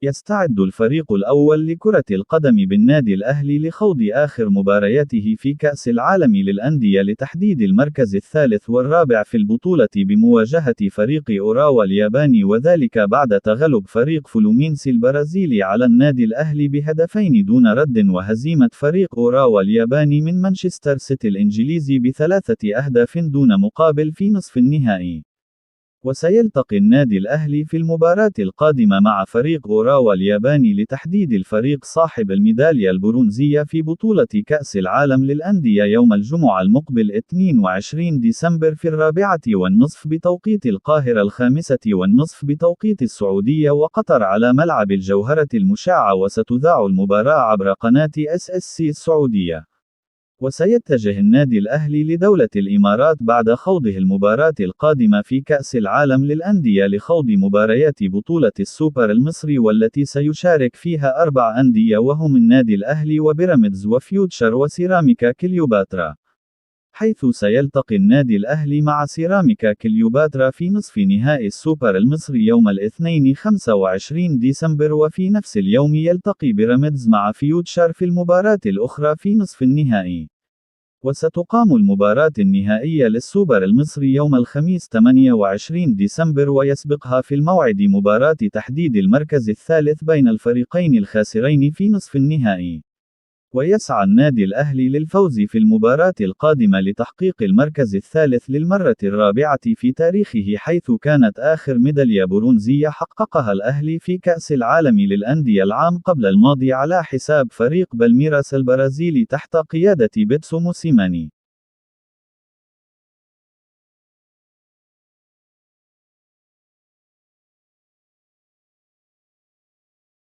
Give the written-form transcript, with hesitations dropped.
يستعد الفريق الأول لكرة القدم بالنادي الأهلي لخوض آخر مبارياته في كأس العالم للأندية لتحديد المركز الثالث والرابع في البطولة بمواجهة فريق أوراوا الياباني، وذلك بعد تغلب فريق فلومينسي البرازيلي على النادي الأهلي بهدفين دون رد، وهزيمة فريق أوراوا الياباني من مانشستر سيتي الإنجليزي ب3 أهداف دون مقابل في نصف النهائي. وسيلتقي النادي الأهلي في المباراة القادمة مع فريق أوراوا الياباني لتحديد الفريق صاحب الميدالية البرونزية في بطولة كأس العالم للأندية يوم الجمعة المقبل 22 ديسمبر في 4:30 بتوقيت القاهرة، 5:30 بتوقيت السعودية وقطر، على ملعب الجوهرة المشعة، وستذاع المباراة عبر قناة SSC السعودية. وسيتجه النادي الأهلي لدولة الإمارات بعد خوضه المباراة القادمة في كأس العالم للأندية لخوض مباريات بطولة السوبر المصري، والتي سيشارك فيها 4 أندية وهم النادي الأهلي وبيراميدز وفيوتشر وسيراميكا كليوباترا، حيث سيلتقي النادي الأهلي مع سيراميكا كليوباترا في نصف نهائي السوبر المصري يوم الاثنين 25 ديسمبر، وفي نفس اليوم يلتقي بيراميدز مع فيوتشر في المباراة الأخرى في نصف النهائي. وستقام المباراة النهائية للسوبر المصري يوم الخميس 28 ديسمبر، ويسبقها في الموعد مباراة تحديد المركز الثالث بين الفريقين الخاسرين في نصف النهائي. ويسعى النادي الأهلي للفوز في المباراة القادمة لتحقيق المركز الثالث للمرة الرابعة في تاريخه، حيث كانت آخر ميدالية برونزية حققها الأهلي في كأس العالم للأندية العام قبل الماضي على حساب فريق بالميراس البرازيلي تحت قيادة بيتسو موسيماني.